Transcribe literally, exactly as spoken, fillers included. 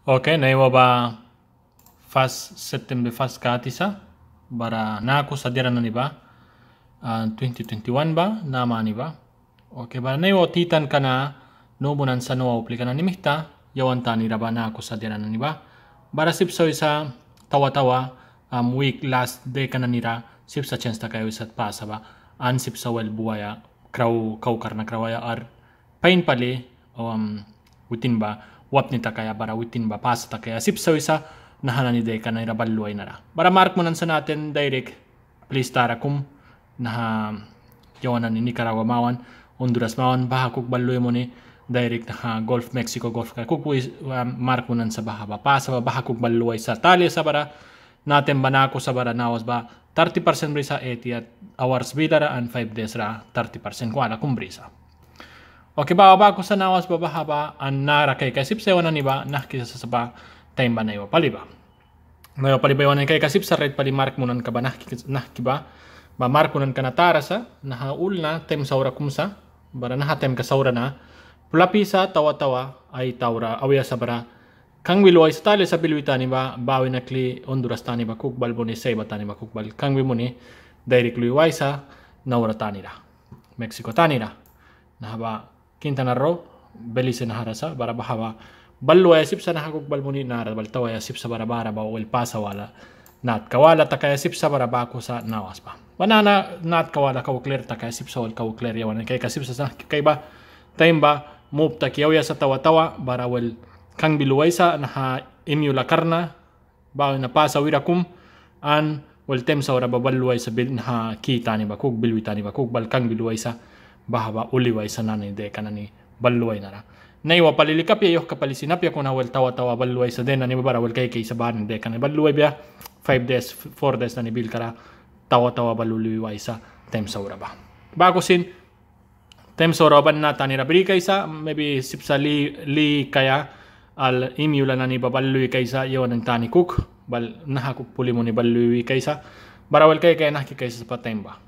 Ok, naiwa ba fas September fas kati sa, bara naku sa diara nani ba, ah, twenty twenty-one ba, namani ba. Ok, bara naiwa titan kana, nubu nan sa nua uplika nani mihta, yawan tanira ba naku sa diara nani ba. Bara sip sa wisa tawa tawa, am, week last deka nanira, sip sa chens takaia wisa pasa ba, an sip sa wel buaia, krau, kau karna krawaia ar, pain pali, um, witin ba wapni takaia bara witin ba pasa takaia sip sa wisa naha nani deka nanira bal luaia nara. Bara mark munan sa naten direct plis tara kum naha yawan nani Nicaragua mawan, Honduras mawan, baha kuk bal lui muni direct naha Gulf, Mexico Gulf ka kuk wis, um, mark munan sa baha ba pasa ba, baha kuk bal luaisa talia sa bara Naten ba naku sa bara nawas ba thirty percent brisa, eighty hours bilara an five days ra thirty percent kwala kum brisa. Ok, ba, baku sa nawas ba baha ba an nara kaikaia sip sa yawan nani ba nahki sa sa ba taim ba naiwa pali ba. Naiwa pali ba yawan nani kaikaia sip sa red pali mark munanka ba nahki, nahki ba. Ba mark munanka na tara sa, naha ulna taim saura kum sa, bara naha taimka saura na plapi sa tawa tawa ai taura auya sa bara Kangbi luaisa talia sa Bilwi tani ba, ba wina kli Honduras tani ba kuk bal buni, Ceiba tani ba kuk bal kangbi buni, dairik lui waisa Naura tanira, Mexico tanira. Naha ba Quintana Roo, Belize nahara sa, bara baha ba bal luaia sip sa naha kuk bal buni, nara bal tawaia sip sa bara bara ba wel pasa wala natka wala takaia sip sa bara baku sa nawas ba. Ba nana natka wala kau klir takaia sip sa wel kau klir yawan nani kaikaia sip sa sa kai ba taim ba mup taki auya sa tawa tawa bara wel kangbi luaisa naha Imyula karna ba wina pasa wira kum an wel taim saura ba bal luaisa bil naha ki tani ba kuk Bilwi tani ba kuk bal kangbi luaisa baha ba uli waisa nani deka nani bal luaia nara. Naiwa pali lika apia, yauhka pali sin apia kuna wel tawa tawa bal luaisa de nani ba bara wel kaikaisa ba nani deka nani bal luaibia five days, four days nani bilkara tawa tawa bal uli waisa taim saura ba. Baku sin taim saura ba naha tanira bri kaisa, maybe sip sa li, li kaia al Imyula nani ba bal lui kaisa, yawan nani tani kuk bal naha kuk puli muni bal lui wi kaisa. Bara wel kaikaia nahki kaisa sapa taim ba.